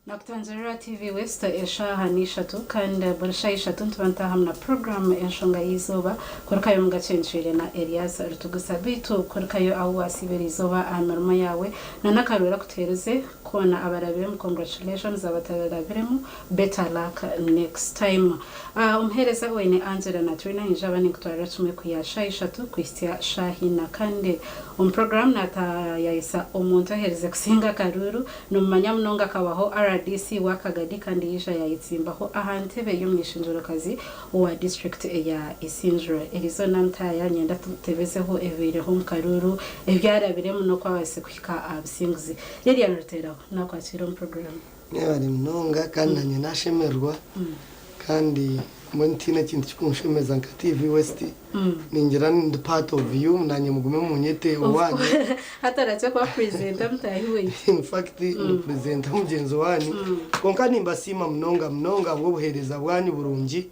Nakutangirira TV West eshaaha n'ishatu kandi buri shaaha ishatu nituba nitaaha na puroguraamu Enshonga y'eizooba kurukayo omu Gakyencwire na Erias Rutugusa. Beitu kurukayo ahu waasiiba eriizooba aha mirimo yaawe na n'akaruuru akutuheerize koona abarabiremu congratulations abatararabiremu better luck next time. Omuheereza oine Angela na Trina ninjaba ninkutwarira kimwe kwiha shaaha ishatu kuhitsya shaaha ina kandi omu puroguraamu naataayaayisa omuntu oheerize kusinga akaruuru Nomumanya munonga akabaho rdc w'Akagadi kandi yaija yayetsimbaho aha ntebe y'omuny'ishengyero-kazi owa disiturikiti eya Isingiro. Erizooba namutaaya niinyenda tutebezeho ebibaireho omu karuuru, ebyarabiremu n'oku abaasize kuhika aha businguzi. Lilian Ruteraho, nakwakiira omu puroguraamu. Mwebare munonga kandi nanye nashemererwa kandi mbwenu tihaine ekintu kikunshemeza nka TV West Ningira ndi part of you nanye mugume munyete owanyu. Hati orakira kuba presenter mutaahi waitu. In fact ndi presenter mugyenzi wanyu kwonka nimbasiima munonga munonga ahabw'obuheereza bwanyu burungi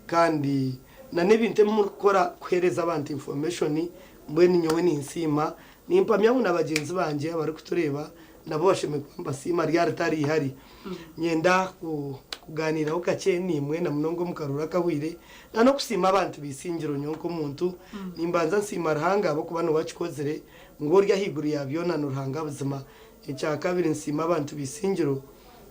kandi na n'ebintu ebi murikukora kuheereza abantu information mbwenu nyowe ninsiima. Nimpamya ngu na bagyenzi bangye abarikutureeba nabo bashemereire kuba nibasiima ryari ritari ihari. Nyenda kugaaniiraho kakye naimwe na munonga omu karuuru akahweire na n'okusiima abantu b'eisingiro. Nyowe nk'omuntu nimbanza nsiima Ruhanga ahabw'okuba niwe akikozire ngu ori ahaiguru ya byona ni Ruhanga buzima. Ekyakabiri nsiima abantu b'eisingiro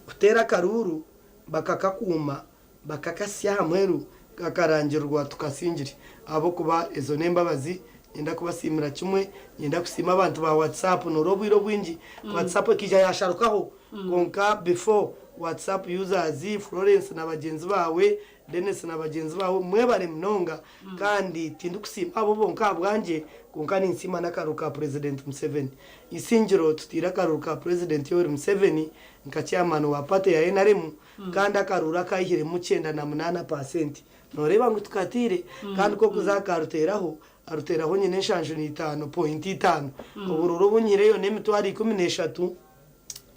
kuteera akaruuru bakakakuuma bakakasya aha muheru kakarangirirwa tukasingire ahabw'okuba ezo n'embabazi. Niinyenda kubasiimira kimwe. Niinyenda kusiima abantu ba WhatsApp. Noreeba obwire obwingi WhatsApp ekaija yaasharukaho kwonka before WhatsApp users, Florence na bagyenzi baawe, Denis na bagyenzi baawe mwebare munonga kandi tindikusiima abo bonka ahabwangye kwonka ninsiima n'akaruuru ka President Museveni. Isingiro tutaire akaruuru ka President Yoweri Museveni nka chairman wa party ya nrm kandi akaruuru akaihiremu 98 paasenti. Nooreeba ngu tukataire kandi ku orikuza akaruteeraho, aruteeraho nyine enshanju na itaano pointi itaano. Oburuuru obu nyihireyo n'emitwaro 13,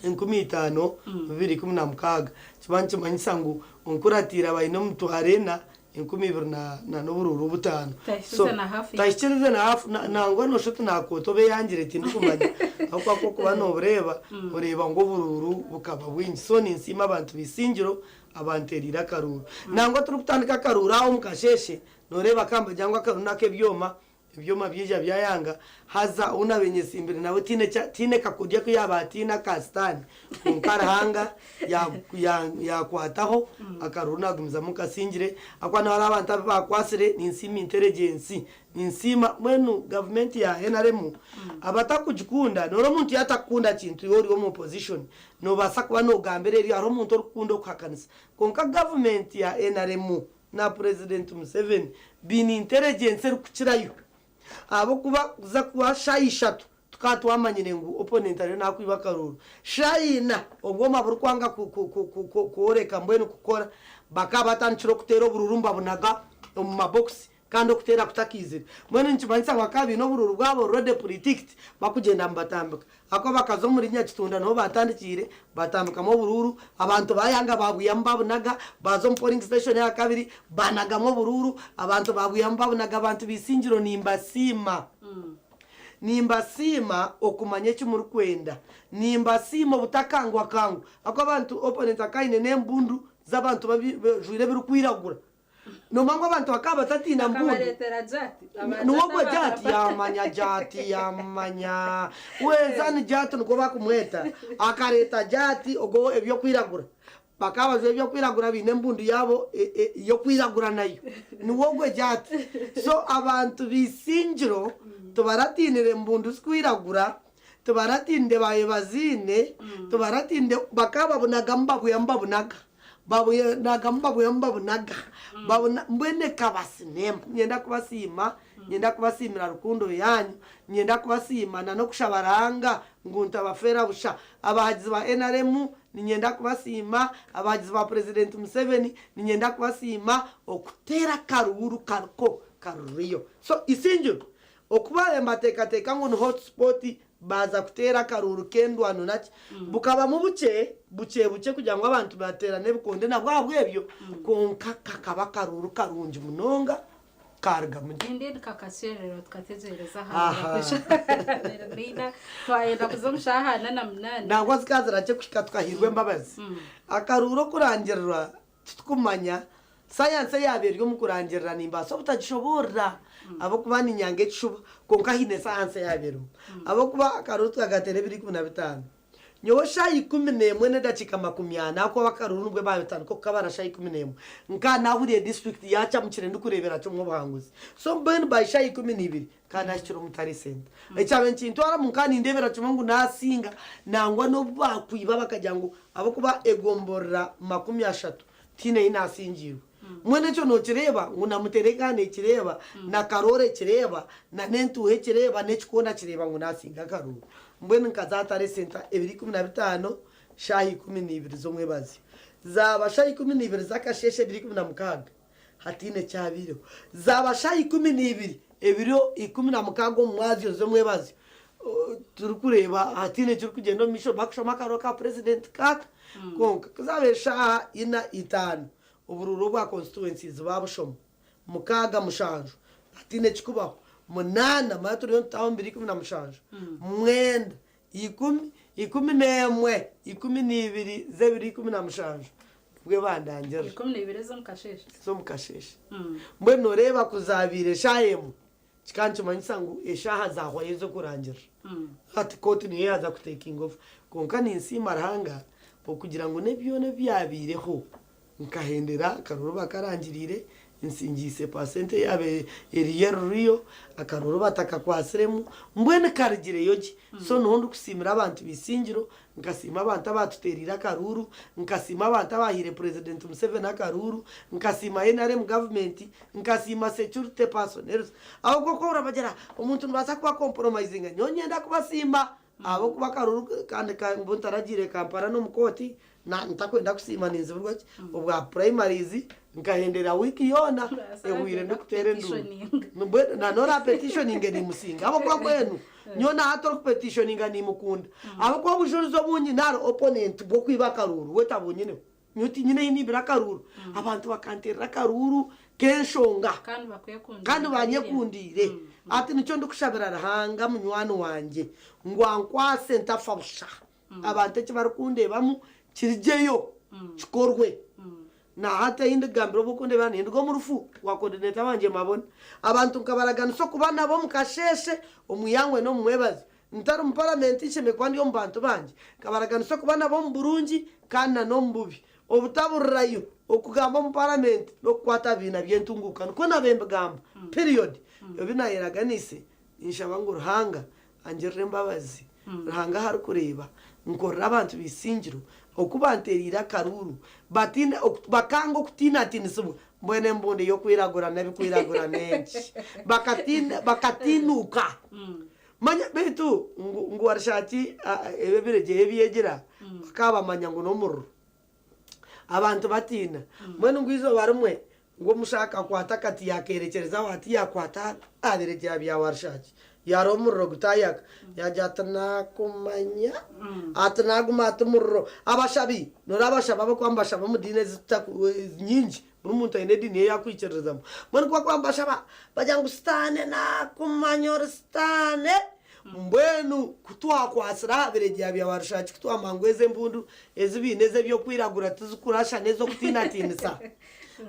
5216. Kiba nikimanyisa ngu onkuratiire aba aine omitwaro ena, 2000 na na n'oburuuru butaano. So, Tahikirize na haafu. Tahikirize na haafu, na nangwa nooshusha oti naakwota oba eyangire tindikumanya. Ahabw'okuba ku orikuba noobureeba, oreeba ngu oburuuru bukaba bwingi. So ninsiima abantu b'eisingiro abanteereire akaruuru. Nangwa turikutandika akaruuru aho omu kasheeshe, nooreeba ka nibagira ngu akaruuru n'ak'ebyoma, Ebyoma byaija byayanga, haza ou naabaire nyesimbire nawe tihaine ki, tihaine kakodyo aku yaaba ataine aka Sitaane, kwonka Ruhanga yaakwataho akaruuru naagumizamu nkasingire, ahakuba niho hariho abantu abu baakwatsire, ninsiima intelligence, ninsiima mbwenu gavumenti ya nrm abatakugikunda, noreeba omuntu yaatakukunda kintu iwe ori omu opposition, noobaasa kuba noogambira eryo hariho omuntu orikukunda okuhakanisa, kwonka gavumenti ya nrm na Purezidenti Museveni baine intelligence erikukirayo ahabw'okuba kuza kuba shaaha ishatu tukaba twamanyire ngu opponent ariyo nakwiba akaruuru, shaaha ina obwoma burikwanga kworeka mbwenu kukora bakaba batandikire okuteera oburuuru nibabunaga omu mabokisi Kandi okuteera kutakaizire. Mbwenu nikimanyisa ngu bakaba baine oburuuru bwabo already pre-ticked bakugyenda nibatambika. Ahakuba bakaza omuri Nyakitunda niho baatandikiire, batambikamu oburuuru, abantu baayanga baabwihamu babunaga, baaza omu polling station eya kabiri baanagamu oburuuru, abantu baabwihamu babunaga. Abantu b'eisingiro nimbasiima. Nimbasiima okumanya eki murikwenda. Nimbasiima obutakangwakangwa. Ahakuba abantu opponent akaba aine n'embundu z'abantu bajwaire ebirikwiragura. Nomanya ngu abantu bakaba batatiina mbundu. Akabareetera Jati. Aba Niwe Jati ogwo Jati abagamba. yamanya Jati yamanya weza ni Jati nikwo bakumweta. Akareeta Jati ogwo ebyokwiragura. Bakaba bajwaire ebyokwiragura baine embundu yaabo y'okwiragura nayo. Niwe ogwo Jati. So abantu b'eisingiro tibaratiinire mbundu zikwiragura, tibaratiinire bayebaziine, tibaratiinire bakaba babunagamu babwihamu babunaga. Babunagamu babwihamu babunaga babuna mbwenu ekaba sineema. Niinyenda kubasiima, niinyenda kubasiimira rukundo yaanyu, niinyenda kubasiima na n'okushaba Ruhanga ngu ntabafeera busha. Abahagizi ba nrm niinyenda kubasiima, abahagizi ba Purezidenti Museveni niinyenda kubasiima okuteera akaruuru kariko karuriyo. So Isingiro okuba mbateekateeka ngu ni hot spot Baaza kuteera akaruuru k'endwano naki, bukabamu bukye bukye bukye kugira ngu abantu bateerane ebikonde nabwo ahabw'ebyo, kwonka kakaba akaruuru karungi munonga. Kaarugamu gye. Nindeeba kakashererwa tukategyereza Aha. aha neina twayenda kuza omu shaaha ana na munaana. Nangwa zikaazira gye kuhika tukahairwa embabazi. Akaruuru okurangirirwa titukumanya sayansi eyaaba eri omu kurangirira nimbaasa obutagishoboorora ahabw'okuba niinyanga ekishuba kwonka haine sayansi eyaaba erimu. Ahabw'okuba akaruuru tukagateera ebiro 15. Nyowe shaaha 11 n'edakiika 40 ahakuba akaruru nibwo baatandika okukabara shaaha 11 nka naahuriire disiturikiti yaacamukire ndikureebera kimwe obuhanguzi. So mbwenu by shaaha 12 nka naahikire omu Tare Centre. Ekyabaire nikintwaramu nka nindeebera kimwe ngu naasinga nangwa n'obu baakwiba bakagira ngu ahabw'okuba egomborora 30 tihaine ei naasingiirwe. Mbwenu ekyo nookireeba ngu na Muterega neekireeba, na Karooro ekireeba, na n'entuuha ekireeba, n'ekikoona kireeba ngu naasinga akaruru. Mbwenu nkaza aha Tare Centre ebiro 15, shaaha 12 z'omwebazyo. Zaaba shaaha 12 z'akasheeshe ebiro 16, hataine ekyabaireho. Zaaba shaaha 12 ebiro 16 omu mwazyo z'omwebazyo, turikureeba hataine ekirikugyenda omu maisho, bakushoma akaruru ka purezidenti kaaka. Kwonka ku zaabaire shaaha ina, itaano, oburuuru obwa constituencies baabushoma. Mukaaga, mushanju, hataine ekikubaho. Munaana, manya turiyo nitutaaha omu biro 17. Mwenda, ikumi, 11, 12 z'ebiro 17, nibwo bandangirira. 12 ez'omu kasheeshe? Ez'omu kasheeshe. Mbwenu nooreeba ku zaabaire eshaaha emwe, kikaba nikimanyisa ngu eshaaha zaahwayo ez'okurangirira. Hati kooti niyo yaaza kutekinga over. Kwonka ninsiima Ruhanga okugira ngu n'ebyona ebyabaireho, Nkahendera akaruuru bakarangiriire, nsingiise paasenti eyaaba eriyo eruriyo, akaruuru batakakwatsiremu, mbwenu karugireyo gye. So niho ndikusiimira abantu b'eisingiro, nkasiima abantu abaatuteereire akaruuru, nkasiima abantu abaahaire Purezidenti Museveni akaruuru, nkasiima nrm gavumenti, nkasiima security personnels. Ahabw'okuba ku orabagira omuntu nibaasa kuba compromisinga, nyowe niinyenda kubasiima Ahabw'okuba akaruru kandi ngu ntaragiire Kampala n'omu kooti ntakwenda kusiima ninzibirwa ki obwa primaries nkahendera wiiki yoona ehweire ndikuteera enduuru. Mbwenu na n'ora petitioninge nimusinga ahabw'okuba mbwenu nyowe na hati orikupetitioninga nimukunda ahabw'okuba obujurizi obu nyine ahari opponent bw'okwiba akaruuru we tabunyineho. Nyowe tinyine ei niibire akaruuru. Abantu bakanteerera akaruuru k'enshonga kandi banyekundiire. Hati nikyo ndikushabira Ruhanga munywani wangye ngu ankwase ntafa busha. Abantu eki barikundeebamu kirigyeyo kikorwe. Na hati ei ndigambira obu okundeebera ninduga omu rufu rwa coordinator wangye Mabona. Abantu nkabaraganisa okuba nabo omu kasheeshe, omu ihangwe n'omu mwebazyo. Ntari mu paramenti nshemereire kuba ndi omu bantu bangye. Nkabaraganisa okuba nabo omu burungi kandi na n'omu bubi. Obutaburirayo, okugamba omu paramenti n'okukwata aha bibiina by'entunguuka nikwo nabaire mbigamba. Period. Ebi nayeraganiise ninshaba ngu Ruhanga angirire embabazi. Ruhanga ahu arikureeba nkorere abantu b'eisingiro oku banteereire akaruuru bataine bakanga okutiinatiinisibwa mbwenu embundu y'okwiragura n'ebikwiragura n'enki bakatiina bakatiinuuka. Manya beitu ngu ngu warishaki ebi ebiregyeyo ebyegira bakaba bamanya ngu n'omuriro. Abantu batiina. Mbwenu ngu eizooba rimwe ngu omushaho akakwata akati yaakerekyereza aho ati yaakwata aha biregyeya bya warishaki yaareeba omuriro gutayaka yaagira ati naakumanya ati naaguma ati muriro. Abashabi nooreeba abashabi abarikuba nibashaba omu diini ezitaku nyingi Buri muntu aine ediini ye ei arikwikiririzamu. Mbwenu ku barikuba nibashaba, bagira ngu Sitaane naakumanya ori Sitaane. Mbwenu ku twakwatsire aha biregyeya bya Warushaki, ku twamanya ngu ezi embundu ezi baine ez'eby'okwiragura tizikurasha n'ez'okutiinatiinisa,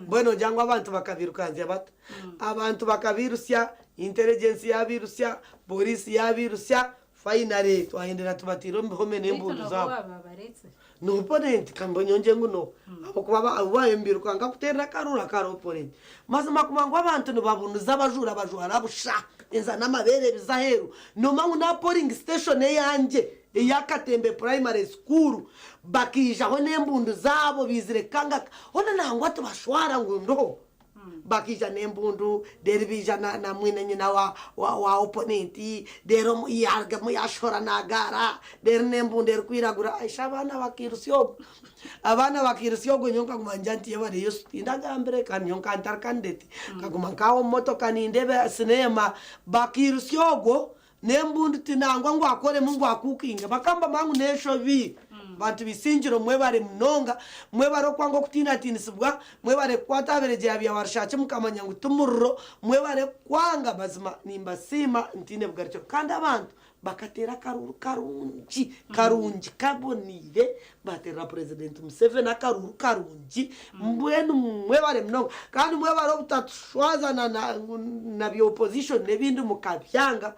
mbwenu noogira ngu abantu bakabiirukanzya bata? Abantu bakabiirutsya, intelligence yaabiirutsya, pooriisi yaabiirutsya, Finally twahendera tubataire omu bihome Beitu n'embundu noha zaabo. owaaba abaretse? Ni opponent ka nyongye ngu noha ahabw'okuba aba abu baabaire nibairukanga kuteerera akaruuru akari opponent. Mazima kumanya ngu abantu nibabunuza abajura bajwara busha enza n'amabeere biza aheeru noomanya ngu n'aha polling station eyangye eya Katembe primary school bakaijaho n'embundu zaabo baizire kukanga hoona nangwa tibashwara ngu ndoho. Bakaija n'embundu, reero baija na mwine nyina wa opponent, reero yaarugamu yaashohora naagaara, reero n'embundu erikwiragura. Aisha abaana bakairutsya ogwo, abaana bakairutsya ogwo nyowe nkaguma ningira nti yebare Yesu tindagambire kandi nyowe nkaba ntari candidate, nkaguma nk'aho omu motoka nindeeba sineema, bakairutsya ogwo n'embundu ti nangwa ngu akoremu ngu akuukinge, bakaba nibamanya ngu n'enshobi. Bantu b'eisingiro mwebare munonga, mwebare okwanga okutiinatiinisibwa, mwebare kukwata aha biregyeya bya Warushaki mukamanya ngu ti muriro, mwebare kwanga mazima nimbasiima ntaine bugarukiro. Kandi abantu bakateera akaruuru karungi, karungi kaboneire, baateerera Purezidenti Museveni akaruuru karungi, mbwenu mwebare munonga. Kandi mwebare obutatushwaza na bya opposition n'ebindi mukabyanga.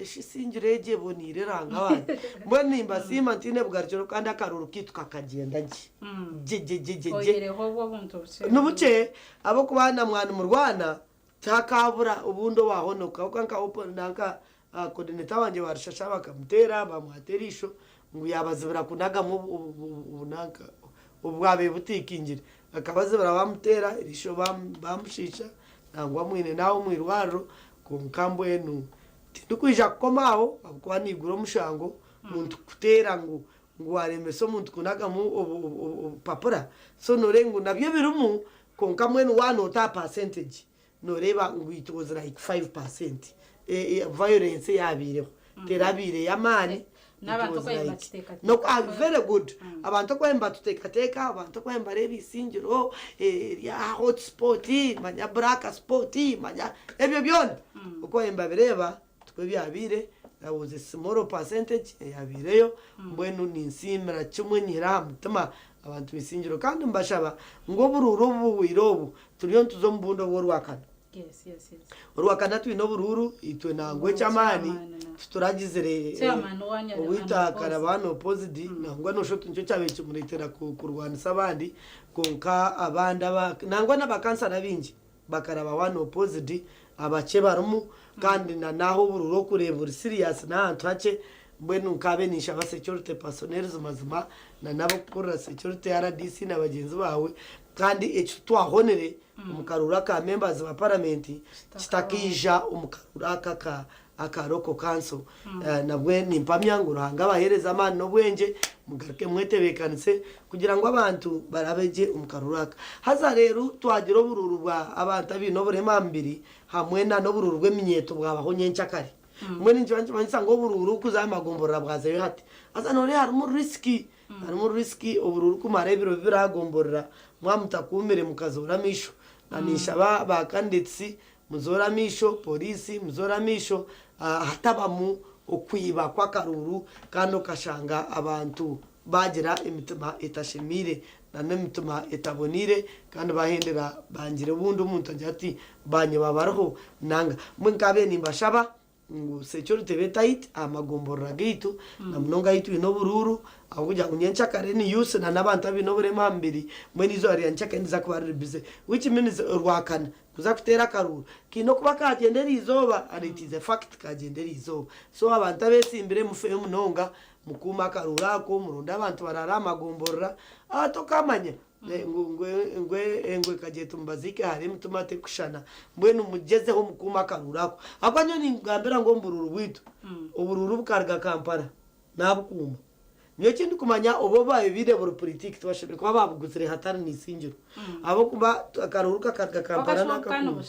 Eshi singiro egyo eboneire Ruhanga wangye. Mbwenu nimbasiima ntaine bugarukiro kandi akaruuru kaitu kakagyenda gye. Gye gye gye gye gye. Oyihireho obwo obuntu bukye. Ni bukye ahabw'okuba na mwanimurwana tihakaabura obundi owaahonoka. Ahabw'okuba nka opo nanka coordinator wangye wa Rushasha bakamuteera baamwata eriisho ngu yaabazibira kunagamu obunanka obwabaire butiikingire. Akabazibira baamuteera eriisho baamushiisha nangwa mwine n'aha omu irwariro. Kwonka mbwenu tindikwija kukoma aho ahabw'okuba naigura omushango muntu kukuteera ngu ngu waaremesa omuntu kunagamu obupapura. So nooreeba ngu nabyo birimu kwonka mbwenu waaba noota aha percentage nooreeba ngu it was like 5% violence eyaabaireho terabaire y'amaani. N'abantu oku It was baabaire like nibakiteekateeka. no ah, very good abantu oku baabaire nibatuteekateeka abantu oku baabaire nibareeba eisingiro erya hot spot manya black spot manya ebyo byona oku baabaire nibabireeba tikwo byabaire there was a small percentage eyabaireyo mbwenu ninsiimira kimwe nyihire aha mutima abantu b'eisingiro kandi mbashaba ngu oburuuru obu buhweire obu turiyo nituza omu bundi obw'orwakana Yes, yes, yes. Orwakana twine oburuuru itwe nangwa Ogu eky'amaani chairman na tituragizire chairman wanyu ari owaitu akaraba unopposed. hanu opposed nangwa nosha oti nikyo kyabaire kimureetera kurwanisa abandi kwonka abandi aba nangwa n'abakansara baingi bakaraba one opposed abakye barimu kandi na n'aha oburuuru okureeba buri serious n'ahantu hakye mbwenu nkaabe ninshaba security personnels mazima na n'abarikukurira security RDC na bagyenzi baawe kandi eki twahonire omu karuuru aka members ba paramenti kitakaija omu karuuru aka aka aka local council. Nabwe nimpamya ngu Ruhanga abahereze amaani n'obwengye mugaruke mwetebekanise kugira ngu abantu barabe gye omu karuuru aka. Haza reero twagira oburuuru bwa abantu abaine oburema aha mubiri hamwe na n'oburuuru bw'eminyeeto bwabaho nyenkyakare. Mbwenu nikiba nikimanyisa ngu oburuuru kuza aha magomborora bwazayo hati. Haza noreeba harimu risk Harimu risk oburuuru kumara ebiro bibiragomborora mwaba mutakuumire mukazoora amaisho. Na ninshaba ba candidates muzoore amaisho, police muzoore amaisho hatabamu okwiba kw'akaruuru kandi okashanga abantu bagira emitima etashemeire na n'emitima etaboneire kandi bahendera bangire obundi omuntu agira ati banyeba bariho nanga. Mbwenu nkabaire nimbashaba ngu security ebe tight aha magomborora gaitu na munonga ahu twine oburuuru ahabw'okugira ngu nyenkyakare ni youths na n'abantu abaine oburema aha mubiri mbwenu eizooba rya nyenkyakare niriza kuba riri busy which means orwakana kuza kuteera akaruuru kaine okuba kagyenda eriizooba and it is a fact kagyenda eriizooba so abantu abetsimbire mufeyo munonga mukuume akaruuru ako muronde abantu baraare aha magomborora tokamanya Ngu ngu engwe ekagira eti mubaziike hare emitima terikushushana mbwenu mugyezeho mukuume akaruuru ako. Ahabw'okuba nyowe ninkugambira ngu omu buruuru bwaitu, oburuuru bukaruga Kampala naabukuuma. Nyowe eki ndikumanya obu baabibaire buri puritika tibashemereire kuba baabuguzire hatari n'eisingiro. Ahabw'okuba akaruuru kakaruga Kampala naakakuuma.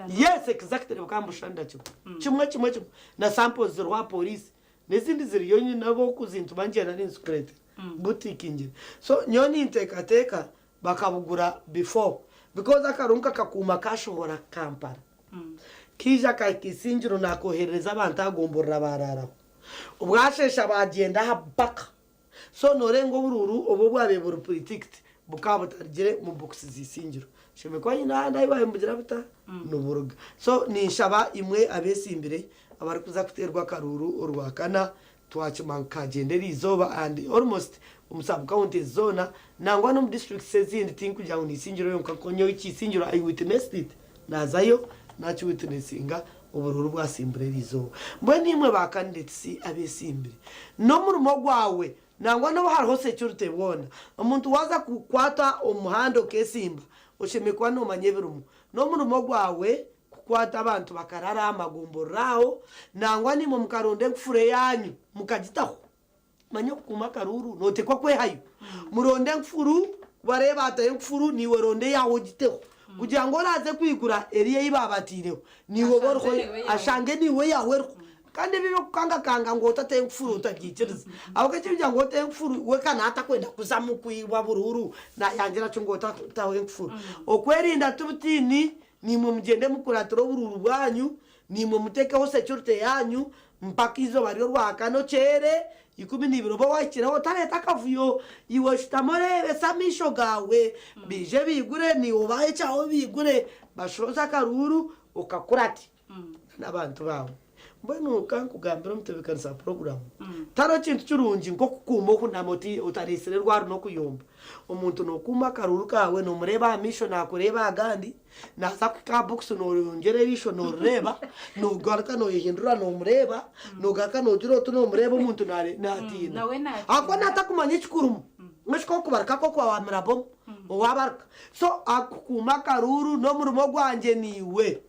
Yes exactly bukaba nibushushanira kimwe. Kimwe kimwe kimwe. Na samples ziriho aha poriisi. N'ezindi ziriyo nyine ab'okuzintuma ngyenda ninzikureetera butikingire. So nyowe ninteekateeka bakabugura before because akarungu kakakuuma kashohora Kampala kaija kahika Isingiro nakoherereza abantu aha gomborora baaraaraho. Bwasheesha baagyenda aha mpaka. So noorenga oburuuru obu obwabaire buri predict bukaba butarugire mu bokisi z'Isingiro. Nshemereire kuba nyine ahandi ahu baabaire nibugira buta? Niburuga. So ninshaba imwe abeesimbire abarikuza kuteerwa akaruuru Orwakana, twakima ngu kagyenda eriizooba and almost omu sub counties zoona nangwa n'omu districts ezindi tinkugira ngu ni Isingiro yonka kuko nyowe Isingiro I witnessed it naazayo naki witnessinga oburuuru bwasimbura eriizooba. Mbwenu imwe ba candidates abeesimbire n'omurimo gwawe nangwa n'obu hariho security bwona omuntu waaza kukwata omu muhanda okeesimba oshemereire kuba noomanya ebirimu n'omurimo gwawe kukwata abantu bakarara aha magomborora aho, nangwa naimwe mukaronda enkufura eyaanyu mukagitaho. Manya okukuuma akaruuru nooteekwa kwehayo. Muronde enkufuru, ku bareeba baataho enkufuru, naiwe ronda eyaawe ogiteho kugira ngu oraaze kwigura eriya ei baabataireho, naiwe obe oriho, Ashange niiwe eyaawe. ashange niiwe eyaawe eriho. Kandi ebi eby'okukangakanga ngu otateho enkufuru otabyikiriza. Ahabw'okuba ekirikugira ngu oteho enkufuru, we ka naatakwenda kuzamu kwibwa buruuru, naayangira kimwe ngu otataho enkufuru. Okwerinda tibutiini, naimwe mugyende mukuratire oburuuru bwanyu, naimwe muteekeho securite yaanyu mpaka eizooba ry'orwakana okyere 12 obe waahikireho otareeta akavuyo. Iwe shutama oreebese amaisho gaawe, baije baigure, naiwe obahe ekyawe baigure, bashohoze akaruuru okakurate. n'abantu baawe. Mbwenu ka nkugambire omutebeekanisa wa puroguraamu, tihariho kintu kirungi nk'okukuuma ohunami otareetsire rwari n'okuyomba. Omuntu nookuuma akaruuru kaawe noomureeba aha maisho naakureeba agandi, naaza kuhika aha bokisi nooyongyera eriisho noorireeba, noogaruka nooyehindura noomureeba, noogaruka noogira oti noomureeba omuntu naatiina. Ahabw'okuba naatakumanya ekikurimu, mbwenu shi ku orikubaruka nk'oku waamira bomu, owaabaruka. So kukuuma akaruuru n'omurimo gwangye naiwe.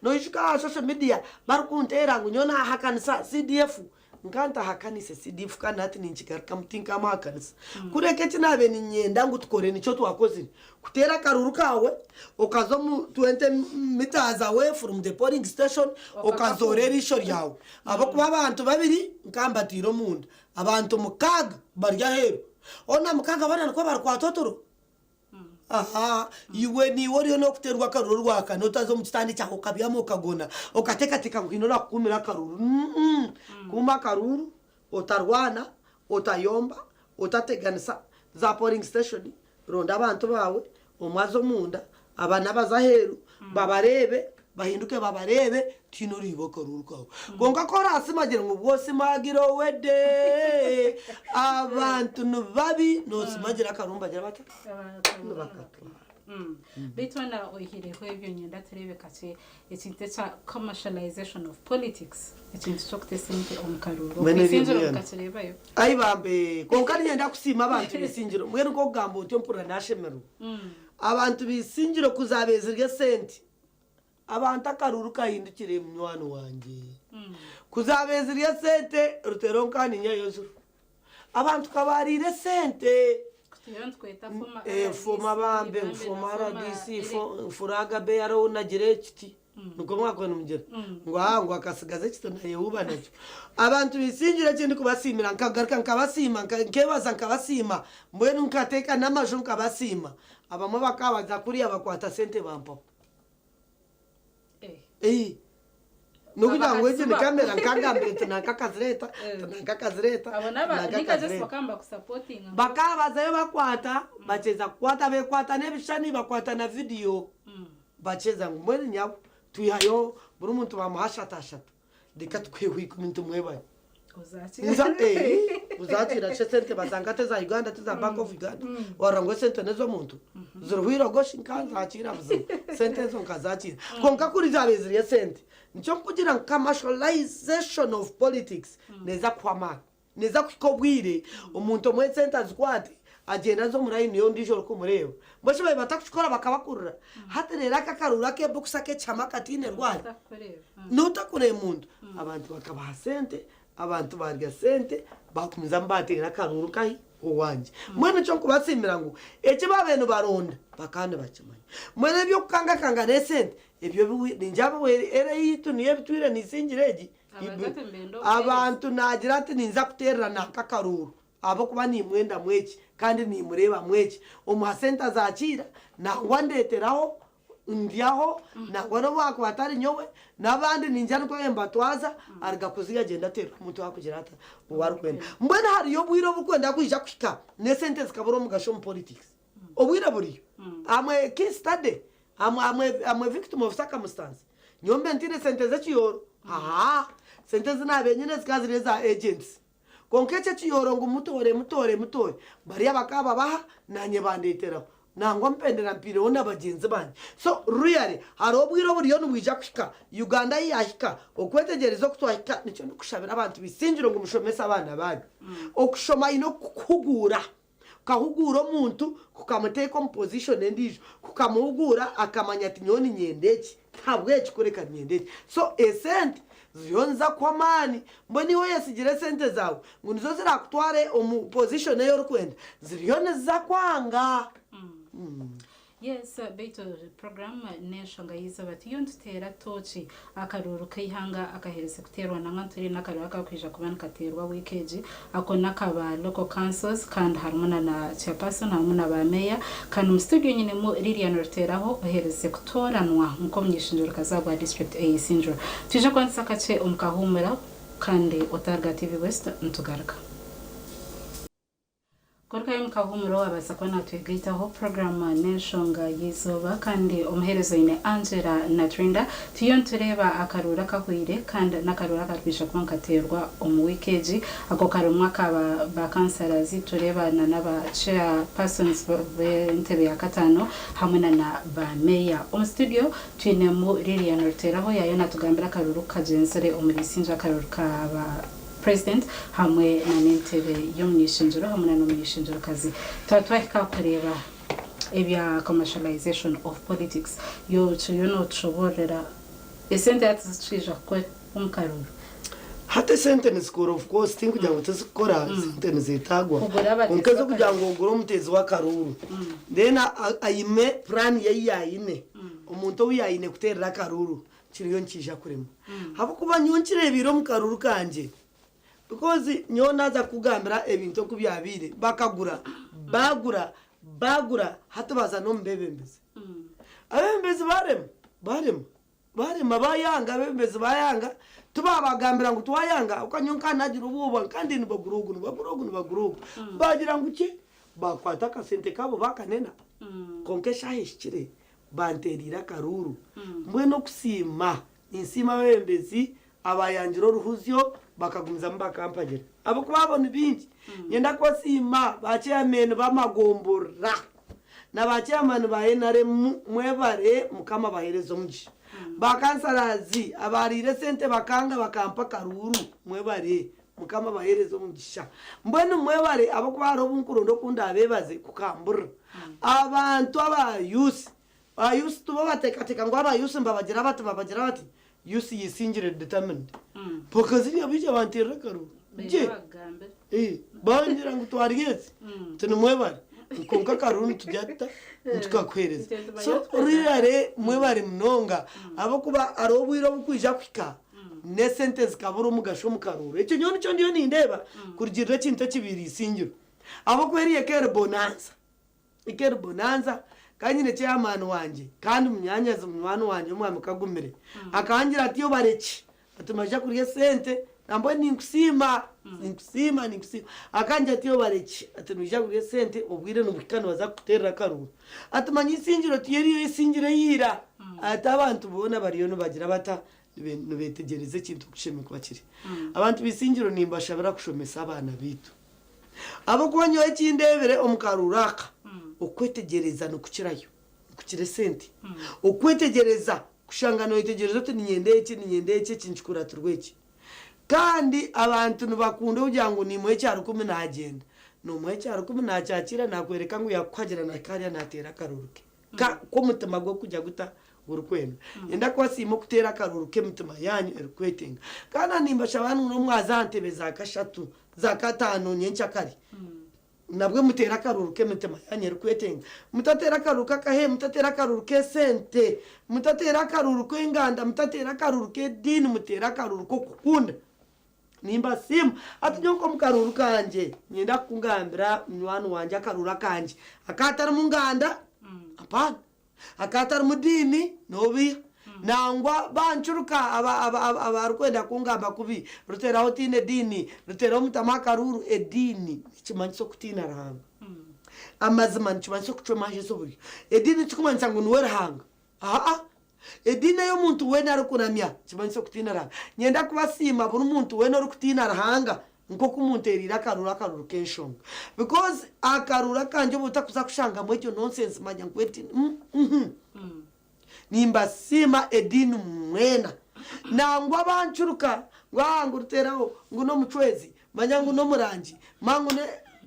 Noijuka aha social media barikunteera ngu nyowe nahakanisa CDF. Nka ntahakanise CDF kandi nahati ninkigarukamu tinkamuhakanisa. Kureka eki naabaire niinyenda ngu tukore nikyo twakozire. Kuteera akaruuru kaawe okaza omu 20 metres away from the polling station okazoora eriisho ryawe. Ahabw'okuba abantu babiri nka mbataire omunda, abantu mukaaga bari aheeru. Hoona mukaaga boona nikwo barikwata oturo? Ahaa, iwe niiwe oriyo n'okuteerwa akaruru orwakana otaza omu kitanda kyawe okabyama okagona okateekateeka ngu haine orakukuumira akaruru. Mm-mm. Kuuma akaruru, otarwana, otayomba, otateganisa, za polling station, ronda abantu baawe, omwe aze omunda, abana baze aheeru, babareebe, bahinduke babareebe, tihaine oriiba akaruru kaawe. Kwonka ku oraasimagire ngu bw'osimagira owede, abantu ni babi, noosimagira akaruru nibagira bata? Nibakatwara. Beitu hoona oihireho ebyo niinyenda tureebe kakye ekintu ekya commercialization of politics, ekintu ky'okuta esente omu karuuru. Mbwenu ebyo Okwitsingiro mbwenu. mukakireebayo? Ai bambe! Kwonka niinyenda kusiima abantu b'eisingiro. Mbwenu nk'okugamba otyo mpurira naashemererwa. Abantu b'eisingiro ku zaabeezirwe esente, Abantu akaruru kahindukire munywani wangye. Ku zaabaire ziri esente Rutero nka ninyayo ziro. Abantu ka baariire esente. Former bambe ngu former RDC, furaga bearer ou nagira ekiti. Nikwo mwakuba nimugira? Ngu haa ngu akasigaza ekiti nayehuuba nakyo. Abantu baisingire eki ndikubasiimira nkagaruka nkabasiima nkebaza nkabasiima mbwenu nkateeka n'amaju nkabasiima. Abamwe bakaba baza kuriya bakwata sente bampaho. Eh. Nokugira ngu egi ni kamera nkagambire nti nanka akazireta nti nanka akazireta Abo n'aba nanka ninka just akazireta. bakaba nibakusapotinga ngu Bakaba bazayo bakwata bakyeza kukwata bekwata n'ebishushani bakwata na vidiyo bakyeza ngu mbwenu nyabo twihayo buri muntu bamuha ashatu ashatu reka tukuheho ikumi nitumwebare. Ozaakira. Nza eh, ozaakira shi esente bazanga ti eza Uganda ti za Bank of Uganda warora ngu esente n'ez'omuntu ziriho irogoshi nkanzakiira buzima sente ezo nkazakiira kwonka kuri zabaire ziri esente nikyo nkugira ngu commercialization of politics neeza kuhwa amaani neeza kuhika obwire omuntu omwe esente azikwate agyende aze omu layini y'ondiijo orikumureeba mbwenu shi baaba batakukikora bakabakurura hati reero aka akaruuru ak'ebokisi ak'ekihama akataine rwari Otakureeba. N'otakureeba muntu. Abantu bakabaha sente, abantu barya sente, bagumizamu bateera akaruuru nkahi? Owangye. Mbwenu nikyo nkubasiimira ngu eki baabaire nibaronda bakaba nibakimanya. Mbwenu eby'okukangakanga n'esente ebyo bihweire, ningira bihweire era eyaitu niyo ebitwire niisingira egi. Abantu ati nibenda obuheereza. Abantu naagira ati ninza kuteerera nanka akaruuru ahabw'okuba nimwendamu eki kandi nimureebamu eki. Omuha sente azakiira nangwa andeeteraho Ndyaho, nangwa n'obu haakuba hatari nyowe, n'abandi niinyija nikwo mbatwaza, aruga kuziga agyenda ateerwa omuntu owaakugira ata, ou arikwenda. Mbwenu hariyo obwire oburikwenda kwija kuhika n'esente zikabura omugasho omu politics. Obwire buriyo. I'm a case study. I'm, I'm, a, I'm a victim of circumstance. Nyowe mbe ntaine sente z'ekiyooro. Ahaa. Sente ezi naabaire nyine zikaba ziri eza agents. Kwonka ekyo ekiyooro ngu mutoore, mutoore, mutoore, bariya bakaba babaha, naanye bandeeteraho. Nangwa mpendera mpiireho na bagyenzi bangye. So really hariho obwire oburiyo nibwija kuhika, Uganda ahi yaahika, okwetegyereza oku twahika, nikyo ndikushabira abantu b'eisingiro ngu mushomese abaana baanyu. Okushoma haine okukuhuguura. Kukahuguura omuntu kukamuteeka omu position endiijo, kukamuhuguura akamanya ati nyowe niinyenda eki, tihabw'eki kureka niinyenda eki. So esente ziriyo niza kukuha amaani, mbwenu iwe oyesigire esente zaawe ngu nizo zirakutware omu position ei orikwenda, ziriyo niziza kwanga. Yes, beitu program n'enshonga y'eizooba turiyo nituteera tooki akaruuru k'eihanga akaheereze kuteerwa nangwa nituriyo n'akaruuru akarikwija kuba nikateerwa wiiki egi ako n'akaba local councils kandi harimu na na chairperson harimu na ba meeya kandi omu studio nyinemu Lilian Ruteraho oheereze kutooranwa nk'omuny'ishengyero-kazi ahabwa district ey'Isingiro. Twije kwantisa akakye omu kahuumura kandi otaruga TV West nitugaruka. Kurugayo omu kahuumuro abaasa kuba naatwegaitaho puroguraamu n'enshonga y'eizooba kandi omuheereza oine Angela Natrinda. Turiyo nitureeba akaruuru akahweire kandi n'akaruuru akarikwija kuba nikateerwa omu wiiki egi. Ako karimu aka ba kansarazi tureeba na n'aba chair persons b'entebe ya kataano hamwe na na ba meeya. Omu studio twinemu Lilian Ruteraho yaayo naatugambira akaruuru ku kagyenzire omuri Isingye akaruuru ka ba President hamwe na n'entebe y'omuny'ishengyero hamwe na n'omuny'ishengyerokazi. Twaba twahika aha kureeba ebya commercialization of politics, yo kiriyo notushoboororera esente hati zitwija kukora omu karuuru. Hati esente nizikora of course tinkugira ngu tizikukora esente nizetagwa Kugura abateezi kwonka ez'okugira b'akaruuru. ngu ogure omuteezi w'akaruuru then aime plan ye ei yaine omuntu ou yaine kuteerera akaruuru Kiriyo nikiija kurema ahabw'okuba nyowe nkireebeire omu karuru kangye because nyowe naaza kukugambira ebintu oku byabaire bakagura baagura baagura hati baaza n'omu beebembezi. Abeebembezi baarema baarema baarema baayanga abeebembezi baayanga tibaabagambira ngu twayanga ahabw'okuba nyowe nkaba naagira obwoba nkaba ndi nibagura ogu nibagura ogu nibagura ogu baagira ngu ki baakwata akasente kaabo baakanena kwonka eshaaha ehikire Banteereire akaruuru. Mbwenu okusiima, ninsiima abeebembezi abaayangire oruhuzyo bakagumizamu bakampagira. Ahabw'okuba abo ni baingi. Niinyenda kubasiima ba chairman b'amagomborora na ba chairman ba NRM mwebare Mukama abaheereze omugisha. Ba councillors abaariire esente bakanga bakampa akaruuru mwebare Mukama abaheereze omugisha. Mbwenu mwebare ahabw'okuba hariho obu nkuronda oku ndaabeebaze kukamburira. Abantu aba youth, ba youth tibo bateekateeka ngu aba youth nibabagira bati babagira bati, youth yesingire determined. Mpaka ziriya baija banteerera akaruru. Gye! Eh, bangira ngu twarya ezi, nti nimwebare. Kwonka akaruru nitugya tuta? Nitukakuheereza. So really mwebare munonga ahabw'okuba hariho obwire obukwija kuhika n'esente zikabura omugasho omu karuuru. Ekyo nyowe nikyo ndiyo nindeeba kurugiirira ekintu ekibaire eisingiro. Ahabw'okuba eriyo eka eri bonanza, eka eri bonanza kandi nyine chairman wangye kandi munyaanyazi munywani wangye omwami Kagumire akangira ati obarekye ati noija kurya esente nambwenu ninkusiima, ninkusiima, ninkusiima. Akangira ati obarekye ati noija kurya esente obwire nibuhika nibaza kukuteerera akaruuru. Ati manya eisingiro ti eriyo eisingiro eya ira, ati abantu boona bariyo nibagira bata Nibeetegyereza ekintu oku kishemereire kuba kiri. Abantu b'eisingiro nimbashabira kushomesa abaana baitu. Ahabw'okuba nyowe eki ndeebire omu karuuru aka, okwetegyereza nikukirayo, nikukira esente. Okwetegyereza, kushanga nooyetegyereza oti niinyenda eki, niinyenda eki, eki nikikuratirwa eki. Kandi abantu nibakunda kugira ngu niimuha ekyarukumi naagyenda. Noomuha ekyarukumi naakyakiira naakworeka ngu yaakukuhagira naahika hariya naateera akaruuru ke. Ka k'omutima gwe kugya guta gurikwenda. Nyenda kubasiima okuteera akaruuru k'emitima yaanyu erikwetenga. Kandi na nimbashaba ngu n'obu mwaza aha ntebe za kashatu, za kataano nyenkyakare, nabwe muteere akaruuru k'emitima yaanyu erikwetenga. Mutateera akaruuru k'akahe, mutateera akaruuru k'esente, mutateera akaruuru k'enganda, mutateera akaruuru k'ediini, muteere akaruuru k'okukunda. Nimbasiima. Hati nyowe nk'omu karuuru kangye, niinyenda kukugambira munywani wangye akaruuru akangye akatarimu nganda, apaana, akatarimu diini, noobiiha. Nangwa bancuruka abarikwenda kungamba kubi, ruteeraho otiine diini, ruteeraho mutamu akaruuru. Ediini nikimanyisa okutiina Ruhanga. Amazima nikimanyisa okucwa emanja ez'oburyo. Ediini tikumanyisa ngu niwe Ruhanga. Aa. Ediini ei omuntu weena arikuramya nikimanyisa okutiina Ruhanga. Niinyenda kubasiima buri muntu weena orikutiina Ruhanga nk'oku munteereire akaruru akaruru k'enshonga. Because akaruru akangye obu otakuza kushangamu egyo nonsense manya ngu ediini uhmm. Nimbasiima ediini mwena. Nangwa bancuruka ngu aa ngu Ruteeraho ngu n'omucwezi Manya ngu n'omurangi, manya ngu ne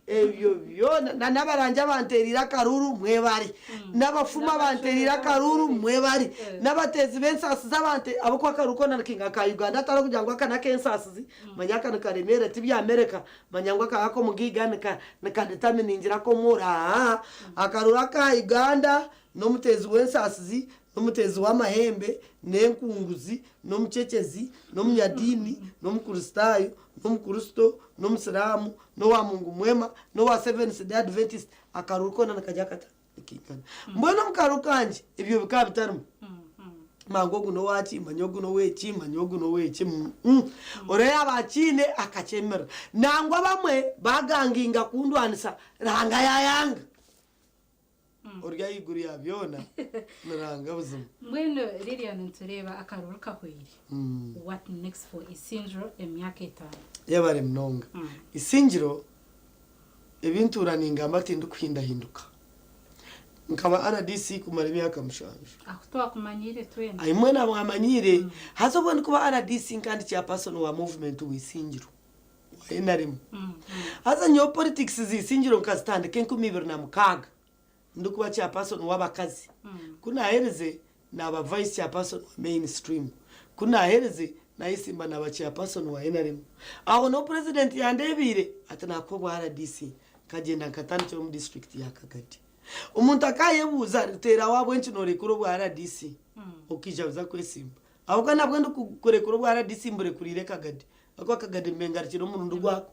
ebyo byona, na n'abarangi abanteereire akaruuru mwebare, n'abafumu abanteereire akaruuru mwebare, n'abateezi b'ensaasizi abante ahabw'okuba akaruuru koona ni aka Uganda atari okugira ngu aka n'ak'ensaasizi, manya aka nikaremeera ti bya America, manya ngu aka ak'omugaiga nika nika determiningira ak'omworo, aa, akaruuru aka Uganda. N'omuteezi w'ensaasizi, n'omuteezi w'amahembe, n'enkunguzi, n'omucecezi, n'omunyadiini, n'Omukristaayo, n'Omukristo, n'Omusiraamu, n'owa Mungu Mwema, n'owa Seventh Day Adventist, akaruru koona nikarya kata? Nikaingana. Mbwenu omu karuru kangye ebyo bikaba bitarimu. Manya ogu n'owaaki, manya ogu n'ow'eki, manya ogu n'ow'eki. Ori yaaba akiine akakyemerera. Nangwa abamwe baaganginga kundwanisa, Ruhanga yaayanga. Ori ahaiguru ya byona ni Ruhanga buzima. Mbwenu Lilian nitureeba akaruru kahweire. What next for Isingiro emyaka etano? Yebare munonga. Isingiro ebi ntuura ningamba tindikuhindahinduka. Nkaba rdc kumara emyaka mushanju. Ahu twakumanyiire twena. Ahi mwena mwamanyiire. Haza obu ndikuba rdc nka ndi chairperson wa movement wa Isingiro. wa NRM. Haza nyowe politics z'Isingiro nkazitandika 2006 ndikuba chairperson w'abakazi. Ku naaherize naaba vice chairperson wa main stream. Ku naaherize naayesimba naaba chairperson wa NRM. Aho niho president yandeebiire ati naakuha obwa rdc. Nkagyenda nkatandikira omu district ya Kagadi. Omuntu akaayebuuza Ruteera waabwenki noorekura obwa rdc okaija kuza kwesimba? Ahabw'okuba nabwo ndikurekura obwa rdc mburekuriire Kagadi. Ahabw'okuba Kagadi mbe ngarukire omurundi gwako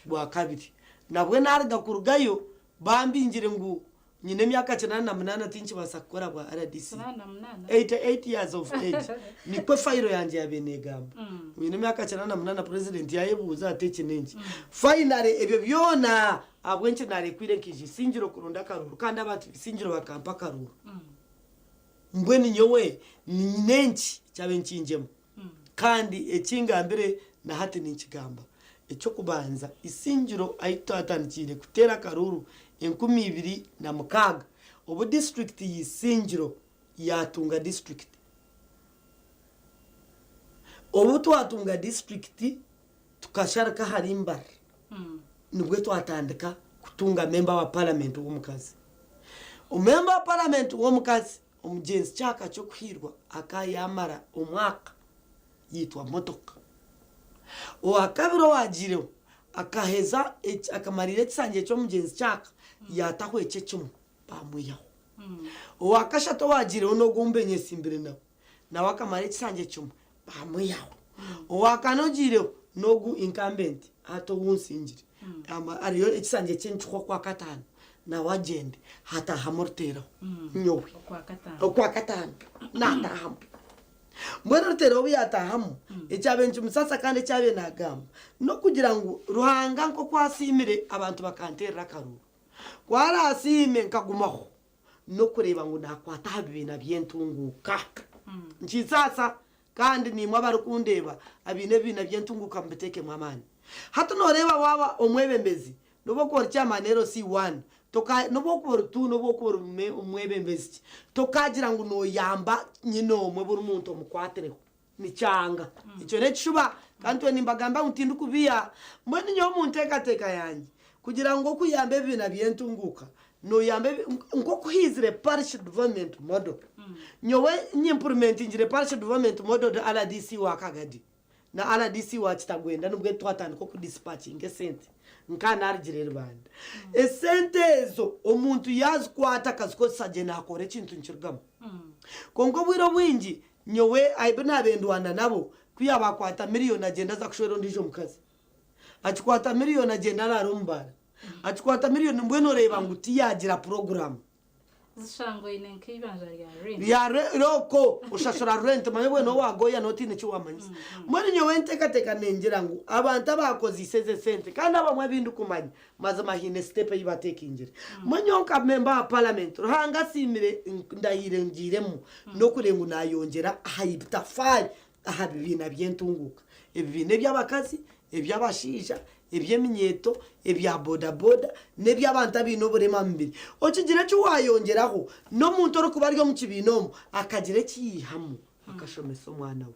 gwa kabiri. Nabwo naruga kurugayo bambingire ngu nyine emyaka 88 tinkibaasa kukora bwa rdc. 88 years of age nikwo fayiro yangye yabaire negamba. Ngu nyine emyaka 88 purezidenti yayebuuza ati eki n'enki. Finally ebyo byona ahabw'enki narekwire nkaija Isingiro kuronda akaruuru kandi abantu b'Isingiro bakampa akaruuru. Mbwenu nyowe nyine enki ekyabaire nikingyema? Kandi eki ngambire na hati ninkigamba, eky'okubanza, Isingiro ahi twatandikiire kuteera akaruuru 2006, obu disiturikiti ya Isingiro yaatunga disiturikiti. Obu twatunga disiturikiti tukasharika ahari Mbarara, nibwo twatandika kutunga memba wa paramenti w'omukazi. Memba wa paramenti w'omukazi Omugyenzi kyaka ky'okuhiirwa aka yaamara omwaka yaitwa motoka. Owakabiri owaagiireho akaheza akamariira ekisanja ky'omugyenzi kyaka yaataho ekye kimwe baamwihaho. Owakashatu owaagiireho n'ogwo ou mbe nyesimbire nawe, nawe akamara ekisanja kimwe baamwihaho. Owakana ogiireho n'ogu incumbent hati ou nsingire hariyo ekisanja kye nikihwa okwakataano nawe agyende hataahamu oruteeraho nyowe okwakataano naataahamu. Mbwenu oruteeraho obu yaataahamu ekyabaire nikimusaasa kandi eki abaire naagamba n'okugira ngu Ruhanga nk'oku asiimire abantu bakanteerera akaruuru, ku araasiime nkagumaho n'okureeba ngu naakwata aha bibiina by'entunguuka. Nkisaasa kandi naimwe abarikundeeba abaine ebibiina by'entunguuka mubiteekemu amaani. Hati nooreeba waaba omwebembezi n'obu okuba ori chairman LC one, toka n'obu okuba ori two n'obu okuba ori omwebembezi ki, tokaagira ngu nooyamba nyine omwe buri muntu omukwatireho. Nikyanga. Ekyo n'ekishuba kandi itwe nimbagambira ngu tindikubiha. Mbwenu nyowe omu nteekateeka yangye, kugira ngu okuyamba ebibiina by'entunguuka, nooyamba ebi nk'oku haizire Parish Development Model. Nyowe nyimpurumentingire Parish Development Model ndi rdc wa Kagadi na rdc wa Kitagwenda nibwo twatandika okudisipakinga esente nka naarugire Rubanda. Esente ezo omuntu yaazikwata akazikozesa gye naakora ekintu nikirugamu. Kwonka obwire obwingi Nyowe abu naabaire ndwana nabo, ku yaaba akwata miriyoni agyenda aza kushwera ondiijo mukazi. Akikwata miriyoni agyenda araara omu baara. Akikwata miriyoni mbwenu oreeba ngu tiyaagira puroguraamu. Zishanga oine nk'eibanja rya rent. Rya okwo oshashura rent manya obwo nooba waagoya nooba otaine eki waamanyisa. Mbwenu nyowe enteekateeka ningira ngu abantu abaakozeise ezo esente kandi abamwe abu ndikumanya Mazima haine step ei batekingire. Mbwenu nyowe nka member wa parliament Ruhanga asiimire ndahiire ngiiremu n'okureeba ngu nayongyera aha ibutafaari aha bibiina by'entunguuka. Ebibiina eby'abakazi, eby'abashaija, eby'eminyeeto, ebya boda boda n'eby'abantu abaine oburema aha mubiri. Okigira eki wayongyeraho n'omuntu orikuba ari omu kibiina omu akagira eki yaihamu akashomesa omwana we.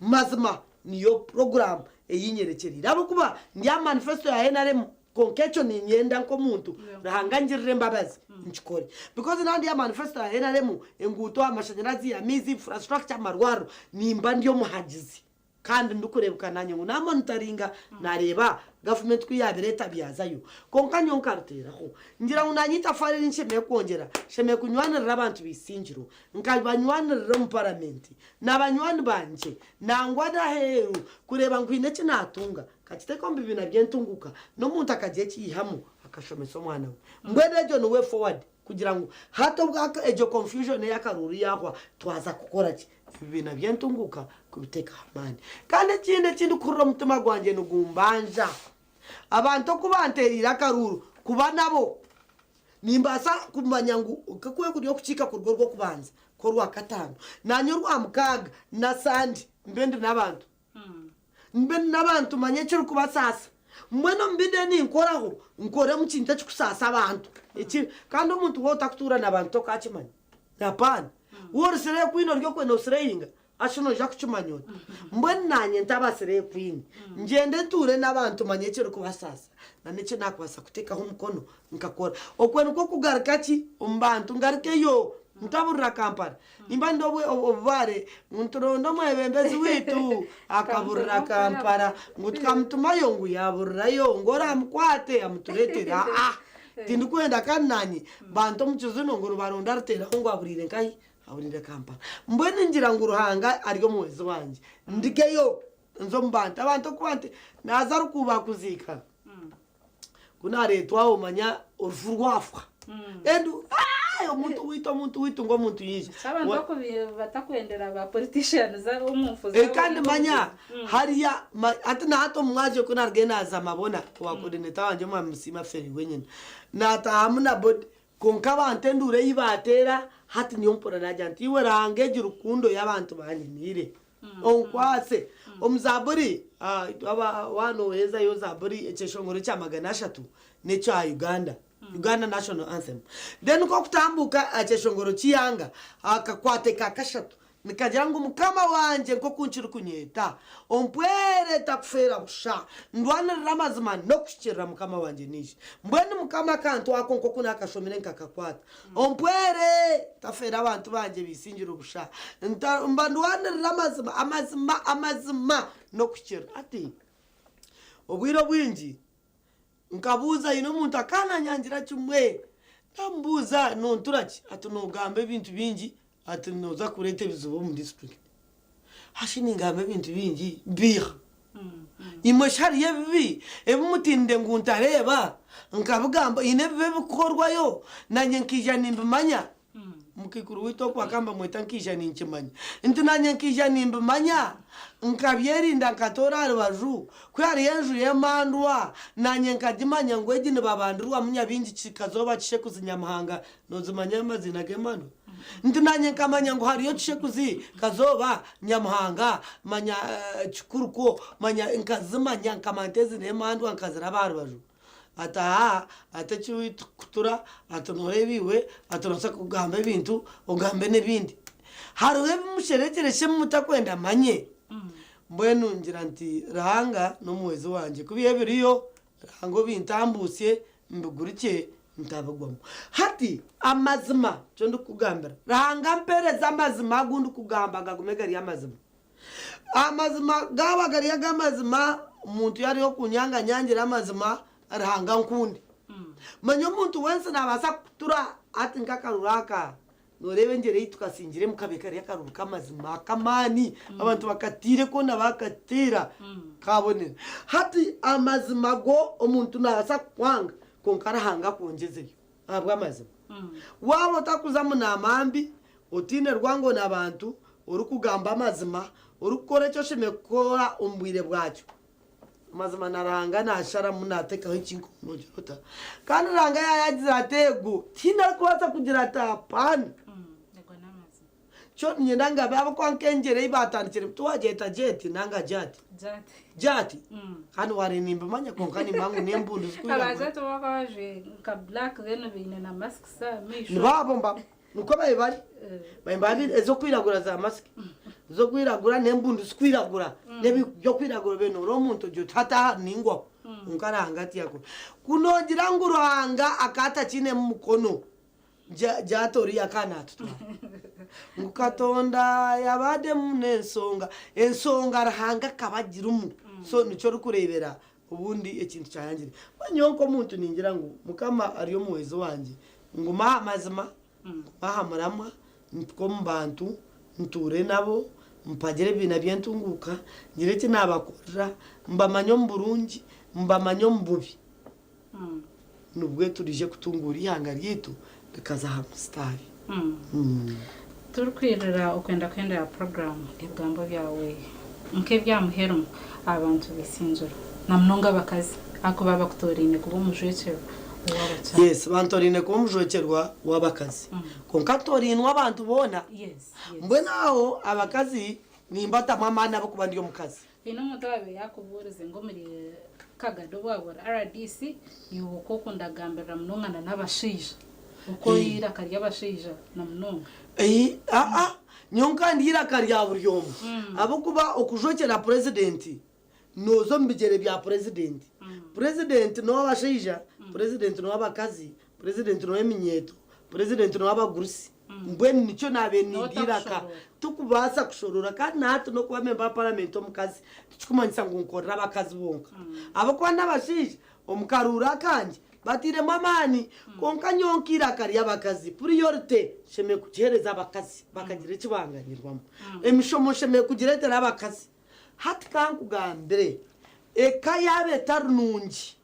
Mazima niyo puroguraamu ei nyerekyereire ahabw'okuba ndi aha manifesto ya nrm kwonka ekyo niinyenda nk'omuntu Ruhanga angirire embabazi nkikore because naaba ndi aha manifesto ya nrm enguuto, amashanyarazi, amaizi, infrastructure, amarwariro nimba ndi omuhagizi. Kandi ndikureebeka naanye ngu naamonitaringa naareeba gavumenti ku yaabireeta byazayo. Kwonka nyowe nkariteeraho ngira ngu naanye eitafaari eri nshemereire kwongyera, nshemereire kunywanirira abantu b'eisingiro, nkabanywanirira omu paramenti na banywani bangye nangwa n'aheeru kureeba ngu haine eki naatunga nkakiteeka omu bibiina by'entunguuka n'omuntu akagira eki yaihamu akashomesa omwana we. Mbwenu egyo ni way forward kugira ngu hati obu egyo confusion ey'akaruuru yaahwa twaza kukora ki? Ebibiina by'entunguuka kubiteeka aha maani. Kandi ekindi eki ndikuhurira omutima gwangye nigumbanja, abantu oku banteereire akaruuru kuba nabo, nimbaasa kumanya ngu nk'oku kuri okukiika kuruga orw'okubanza nk'orwakataano, naanye orwamukaaga na Sande mbe ndi n'abantu. Mbe ndi n'abantu manye ekirikubasaasa. Mbwenu omu bi ndiyo ninkoraho, nkoremu kintu ekirikusaasa abantu. Eki, kandi omuntu waaba otarikutuura n'abantu tokaakimanya. Hapana. Waaba ori slay queen ori okwe noosireyinga, hashi noija kukimanya ota? Mbwenu naanye ntaba slay queen, ngyende ntuure n'abantu manye ekirikubasaasa n'eki naakubaasa kuteekaho omukono nkakora. Okwe nikwo kugaruka ki omu bantu, ngarukeyo ntaburira Kampala. Nimba ndi obubaare ngu nituronda omwebembezi waitu akaburira Kampala ngu tukamutumayo ngu yaburirayo ngu oramukwate amuturetere aa tindikwenda kandi nanye bantu omu kizino ngu nibaronda Ruteraho ngu aburiire nkahi aburiire Kampala mbwenu ningira ngu Ruhanga ari omuhwezi wangye ndigeyo nze omu bantu abantu okuba nti naza Rukuuba kuziika Ku naareetwa aho manya orufu rwafwa. Endu, aai omuntu waitu, omuntu waitu ngu omuntu yaija. Nikyo abantu bakubi batakwendera ba politicians omu nfu Eh, zaabo kandi manya Mm. hariya ma- hati na hati omu mwazyo ku narugayo naaza Mabona owa coordinator wangye omwami Musiima Feri wenyine naataahamu na body kwonka abantu enduuru ei baateera hati nyowe mpurira naagira nti iwe Ruhanga egi rukundo y'abantu banyiniire Onkwatse. Omu Zaaburi, waaba nooheezayo Zaaburi ekyeshongoro ekya 300 n'ekya Uganda, Uganda National Anthem. Then ku okutambuuka aha kyeshongoro ky'eihanga, akakwate ka kashatu nikagira ngu Mukama wangye nk'oku nkirikunyeta, ompwere ntakufeera busha, ndwanirire amazima n'okuhikiirira Mukama wangye naija. Mbwenu Mukama akantu ako nk'oku naakashomire nkakakwata. Ompwere ntafeera abantu bangye baisingirwe busha, nta, mbarwanirire amazima, amazima, amazima n'okuhikirira. Hati, obwire obwingi nkabuuza haine omuntu akananyangira kimwe, namubuuza nontura ki? Ati nogamba ebintu bingi, ati noza kureeta ebizibu omu district. Hashi ningamba ebintu bingi mbiiha. Imwe shi hariyo ebibi ebi mutiinire ngu ntareeba nkabigamba? Haine ebibi ebirikukorwayo naanye nkaija nimbimanya? Mukaikuru waitu okwo akaba nibamweta nkaija ninkimanya. Nti naanye nkaija nimbimanya nkabyerinda nkatoora aha rubaju. Ku hariyo enju y'emandwa naanye nkagimanya ngu egi nibabandirwamu nyabingi kikazooba kishekuzi Nyamuhanga Nozimanya amaziina g'emandwa? Nti nanye nkamanya ngu hariyo Kishekuzi, Kazooba, Nyamuhanga, manya Kikurukwo, manya nkazimanya nkamanya nti ezi n'emandwa nkaziraba aha rubaju. Ati haa, ati eki tukutura, ati noreeba iwe, ati nobaasa kugamba ebintu ogambe n'ebindi. Hariho ebi musherekire shi ebi mutakwenda manye? Mbwenu ngira nti Ruhanga n'omuhwezi wangye, ku biiha ebiriyo Ruhanga obintambuutsye mbigurukye ntabigwamu. Hati amazima nikyo ndikukugambira, Ruhanga ampereze amazima agu ndikugamba gagume gari amazima. Amazima gaaba gari ag'amazima, omuntu yaariho okunyanganyangira amazima, Ruhanga ankunde. Manya omuntu w'ensi naabaasa kukutura hati nk'akaruru aka, Nooreeba engyera ei tukasingiremu kabaire kari akaruru k'amazima ak'amaani, abantu bakatiire koona baakatiira kaabonera. Hati amazima go omuntu naabaasa kukwanga kwonka Ruhanga akwongyezeyo ahabw'amazima. Waaba otarikuza mu naama mbi, otaine rwango na bantu, orikugamba amazima, orikukora eki oshemereire kukora omu bwire bwakyo, Amazima na Ruhanga nasharamu natekaho ekinkumu nogira ota kandi Ruhanga yayagize ati ego tihaine arikubaasa kugira ati apana Ago n'amazima. kyo niinyenda ngabe ahabw'okuba nk'engyera ei batandikire tiwagyeta jet nanga jat Jat. jat kandi wareeba nimbimanya kwonka nimba ngu n'embundu Aba zikwiragura jat bo bakaba bajwaire nka black then baine na masks aha maisho. nibaabo mbabo Nikwo babaire bari. Babaire bari ez'okwiragura za masiki. Ez'okwiragura n'embundu zikwiragura n'ebyokwiragura obe noreeba omuntu ogira oti hati aha ningwaho. Kwonka Ruhanga tiyakora. Ku noogira ngu Ruhanga akaba atakiinemu mukono, Jaat oriya akaba naatutwara. Ngu Katonda yabademu n'ensonga. Ensonga Ruhanga akaba agirimu. So nikyo orikureebera obundi ekintu kyayangire. Mbwenu nyowe nk'omuntu ningira ngu Mukama ari omuhwezi wangye, ngume aha mazima, ngume aha muramwa, mpike omu bantu, ntuure nabo, mpagire ebibiina by'entunguuka, ngire eki naabakorera, mbamanye omu burungi, mbamanye omu bubi. Nibwo turaije kutunguura eihanga ryaitu rikaza aha musitaari. Turikwirira okwenda kuhendera puroguraamu, ebigambo byawe nk'ebya muheru aha bantu b'eisingiro na munonga abakazi ahakuba bakutoraine kuba omujwekyerwa ow'abakyara. Yes, bantoraine kuba omujwekyerwa w'abakazi. Kwonka ntorainwe abantu boona. Mbwenu aho abakazi nimbatamu amaani ahabw'okuba ndi omukazi. Haine omuntu owaabaire yaakubuurize ngu omuri Kagadi obu waaba ori rdc, iwe oku okunda kugambirira munonga na n'abashaija, oku ori eiraka ry'abashaija na munonga? Aa, nyowe nka ndi eiraka rya buri omwe ahabw'okuba okujwekyera purezidenti nooza omu bigyere bya purezidenti. Purezidenti n'ow'abashaija, purezidenti n'ow'abakazi, Purezidenti n'ow'eminyeeto, purezidenti n'ow'abagurusi. Mbwenu nikyo naabaire nindya eiraka. Tikubaasa kushoroora kandi na hati n'okuba memba wa paramenti omukazi tikikumanyisa ngu nkorera abakazi bonka. Ahabw'okuba n'abashaija omu karuuru akangye batairemu amaani. Kwonka nyowe nk'eiraka ry'abakazi puriyorite nshemereire kugiheereza abakazi bakagira eki banganyirwamu. Emishomo nshemereire kugireetera abakazi. Hati ka nkugambire, eka yaaba etari nungi,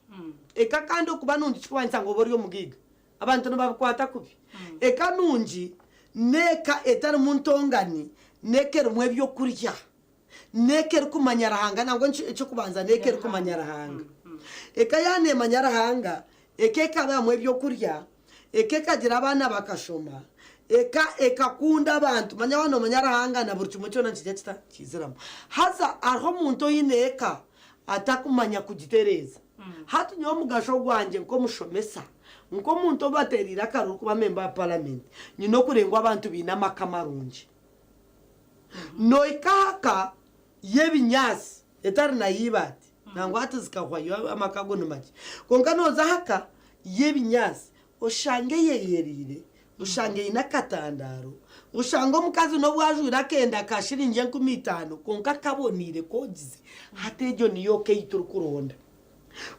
eka kandi okuba nungi tikikumanyisa ngu obe ori omugaiga. Abantu nibabikwata kubi. Eka nungi n'eka etarimu ntongani, n'eka erimu eby'okurya, n'eka erikumanya Ruhanga nangwa eky'okubanza n'eka erikumanya Ruhanga. Eka yaaba neemanya Ruhanga, eka ekabamu eby'okurya, Eka ekagira abaana bakashoma. Eka ekakunda abantu. Manya waaba noomanya Ruhanga na buri kimwe kyona nikiija kita? Nikiiziramu. Haza hariho omuntu oine eka atakumanya kugitereeza. Hati nyowe omugasho gwangye nk'omushomesa, nk'omuntu obateereire akaruru kuba memba wa paramenti, nyine okurenga ngu abantu baine amaka marungi. Nohika aha ka y'ebinyaatsi etari na y'eibaati, nangwa hati zikahwayo amaka ago ni makye, kwonka nooza aha ka y'ebinyaatsi oshange eyeyereire, oshange eine akatandaaro, oshange omukazi n'obu ajwaire akenda ka shiringi 5000 kwonka kaboneire koogize, hati egyo niyo ka ei turikuronda.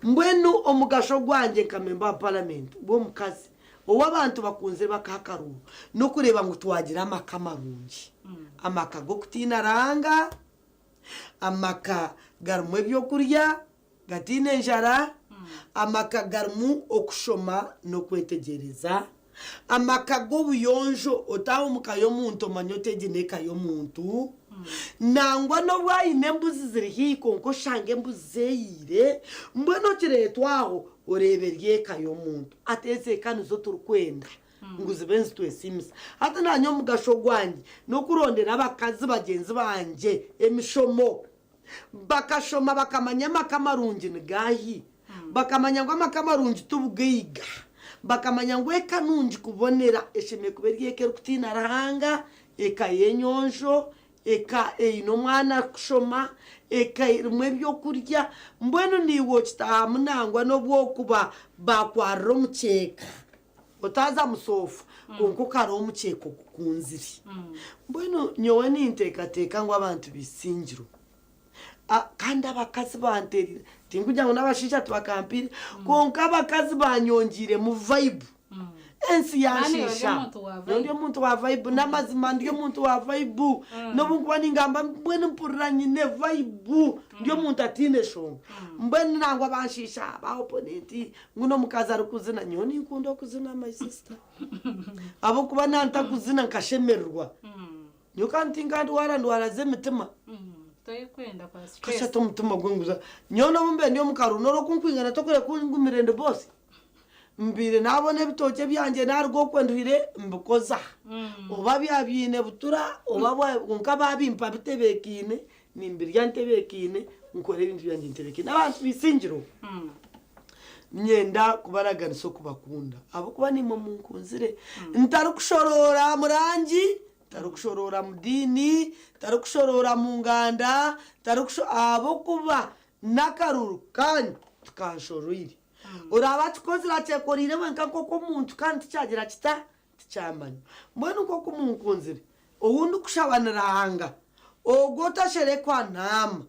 Mbwenu omugasho gwangye nka memba wa paramenti w'omukazi ou abantu bakunzire bakaha akaruuru n'okureeba ngu twagira amaka marungi, amaka g'okutiina Ruhanga, amaka garimu ebyokurya gataine njara, amaka garimu okushoma n'okwetegyereza, Amaka g'obuyonjo, otaaha omu ka y'omuntu omanye oti egi n'eka y'omuntu. Nangwa n'obu aine embuzi ziri haihi kwonka oshanga embuzi zeeyiire, mbwenu okireetwa aho oreeba eri eka y'omuntu. Hati ezo eka nizo turikwenda ngu zibe nizitwesiimisa. Hati naanye omugasho gwangye n'okurondera abakazi bagyenzi bangye emishomo. Bakashoma bakamanya amaka marungi ni gaahi. Bakamanya ngu amaka marungi ti bugaiga. Bakamanya ngu eka nungi kubonera eshemereire kuba eri eka erikutiina Ruhanga, eka y'enyonjo, eka eine omwana arikushoma, eka erimu ebyokurya. Mbwenu naiwe okitaahamu nangwa n'obu okuba baakwarira omukyeka. Otaaza mu soofa kwonka okareeba omukyeka ogukunzire. Mbwenu nyowe ninteekateeka ngu abantu b'eisingiro kandi abakazi banteereire, tinkugira ngu n'abashaija tibakampaire, kwonka abakazi banyongyeiremu vibe. Ensi yanshiisha. Nyowe ndi omuntu wa vibe n'amazima ndi omuntu wa vibe. N'obu nkuba ningamba mbwenu mpurira nyine vibe, ndi omuntu ataine shonga. Mbwenu nangwa banshiisha ba opponent. Ngu n'omukazi arikuzina nyowe ninkunda okuzina my sister ahabw'okuba na ntakuzina nkashemererwa nyowe kandi tinkandwara ndwara z'emitima Toyekwenda kwa stress. Kashatu omutima gwe nguza nyowe n'obu mbaire ndi omu karuru n'obu orikunkwingana tokureba ku ngumire ndi boss mbaire nabona ebitookye byangye naruga okwe nduhire mbikoza oba byaba biine butura oba kwonka babimpa bitebeekaine Nimbirya ntebeekaine, nkora ebintu byangye ntebeekaine. Abantu b'eisingiro, niinyenda kubaraganisa okubakunda ahabw'okuba naimwe munkunzire. Ntarikushoroora mu rangi, ntarikushoroora mu diini, ntarikushoroora mu nganda, ahabw'okuba n'akaruru kaanyu tikanshoroire. Oraabe akikozire akyekoreire wenka nk'oku omuntu kandi tikyagira kita? Tikyamanywa. Mbwenu nk'oku munkunzire. Ou ndikushaba ni Ruhanga, ogwo otasherekwa naama,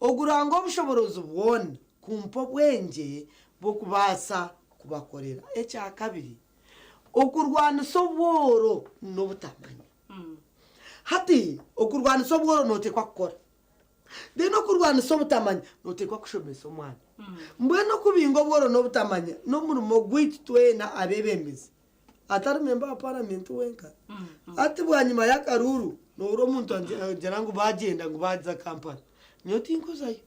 ogu Ruhanga ow'obushoboorozi bwona, kumpa obwengye bw'okubaasa kubakorera. Ekyakabiri, okurwanisa obworo n'obutamanya. Hati, okurwanisa obworo nooteekwa kukora. Then okurwanisa obutamanya nooteekwa kushomesa omwana. Mbwenu okubinga obworo n'obutamanya n'omurimo gwaitu twena abeebembezi. Atari memba wa paramenti wenka. Hati bwanyima y'akaruuru nohurira omuntu agira ngu bagyenda ngu baaza Kampala. Nyowe tinkuzayo.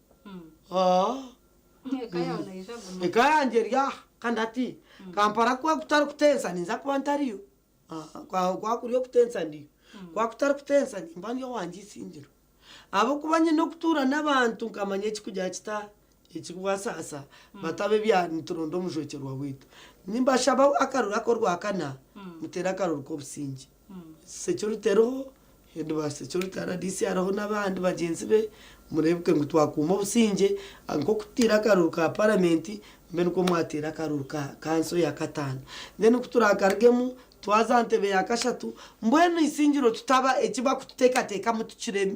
Eka yaawe neija kuguma. Eka yangye eri aha kandi hati Kampala ku kutari kutensa ninza kuba ntariyo. Ku kuri okutensa ndiyo. Ku kutari kutensa nimba ndi owangye Isingiro. Ahabw'okuba nyine okutuura n'abantu nkamanya ekikugira kita, ekikubasaasa, bataba ebya nituronda omujwekyerwa waitu. Nimbashaba akaruru ak'orwakana, muteere akaruru k'obusingye. Security eriho, head wa security rdc ariho n'abandi bagyenzi be, mureebeke ngu twakuuma obusingye, nk'oku tutaire akaruru ka paramenti, mbe nikwo mwateera akaruru ka kanso ya kataano. Then ku turaakarugemu, Twaza aha ntebe ya kashatu, mbwenu eisingiro tutaba eki bakututeekateekamu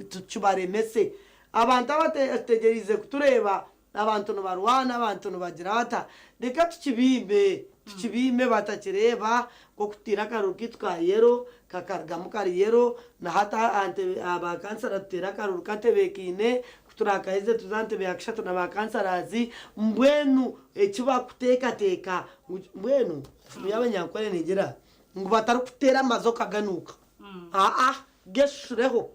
tukibaremese. Abantu abategyereize kutureeba, abantu nibarwana, abantu nibagira bata, reka tukibiime, tukibiime batakireeba nk'oku tutaire akaruru kaitu ka yero, kakarugamu kari yero, na hati aha ntebe aha ba kansara tuteire akaruru katebeekaine, ku turaakaheze tuze aha ntebe ya kashatu na ba kansarazi, mbwenu eki bakuteekateeka ngu mbwenu. Enfumu y'Abanyankore neegira ngu batarikuteera amaju okaganuuka. Aa, geshushureho.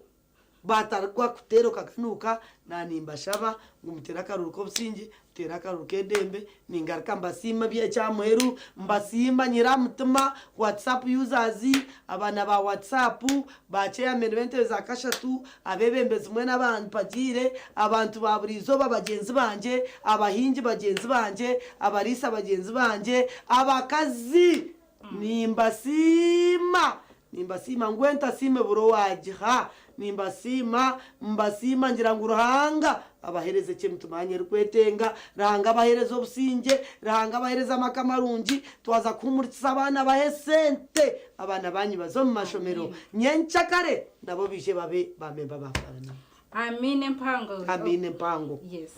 Batarikuteera okaganuuka, naanimbashaba ngu muteere akaruru k'obusingye, muteere akaruru k'edembe. Ningaruka mbasiima eky'aha muheru, mbasiima nyine aha mutima WhatsApp users, abaana ba WhatsApp, ba chairman b'entebe za kashatu, abeebembezi mwena abampagiire, abantu ba buri izooba bagyenzi bangye, abahingi bagyenzi bangye, abariisa bagyenzi bangye, abakazi, nimbasiima, nimbasiima ngu entasiima ebura owaagiha, nimbasiima, mbasiima ngira ngu Ruhanga abaheereze eki emitima yaanyu erikwetenga, Ruhanga abaheereze obusingye, Ruhanga abaheereze amaka marungi, twaza kuhuumurikiza abaana abahe esente, abaana baanyu baze omu mashomero nyenkyakare nabo baije babe baamemba ba paramenti. Amiina empango. Amiina empango. Yes.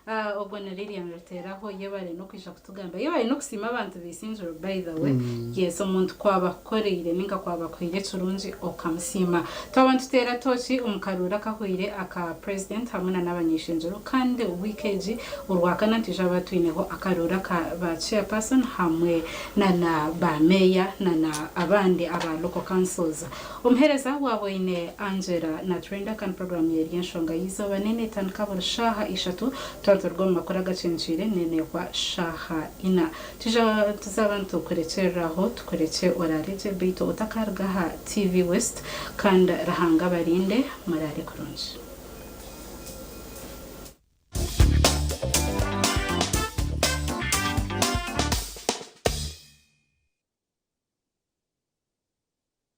Ah, ogwo ni Lilian Ruteraho yebare n'okwija kutugambira. Yebare n'okusiima abantu b'Isingiro by the way. Yes, omuntu ku aba akukoreire ninga ku aba akuhaire ekirungi okamusiima. Twaba nituteera tooki omu karuuru akahweire aka President hamwe na n'abany'Ishengyero kandi wiiki egi Orwakana nitwija kuba twineho akaruuru aka ba Chairperson hamwe na na ba Meeya na na abandi aba Local Councils. Omuheereza waaba oine Angela Naturinda kandi puroguraamu ye eri Enshonga y'eizooba neena etandika buri shaaha ishatu twaba nituruga omu makuru agakyenkyeire neena ehwa shaaha ina. Twija tuzaaba nitukurekyerera aho tukurekye oraare gye beitu otakaruga aha TV West kandi Ruhanga abarinde muraare kurungi.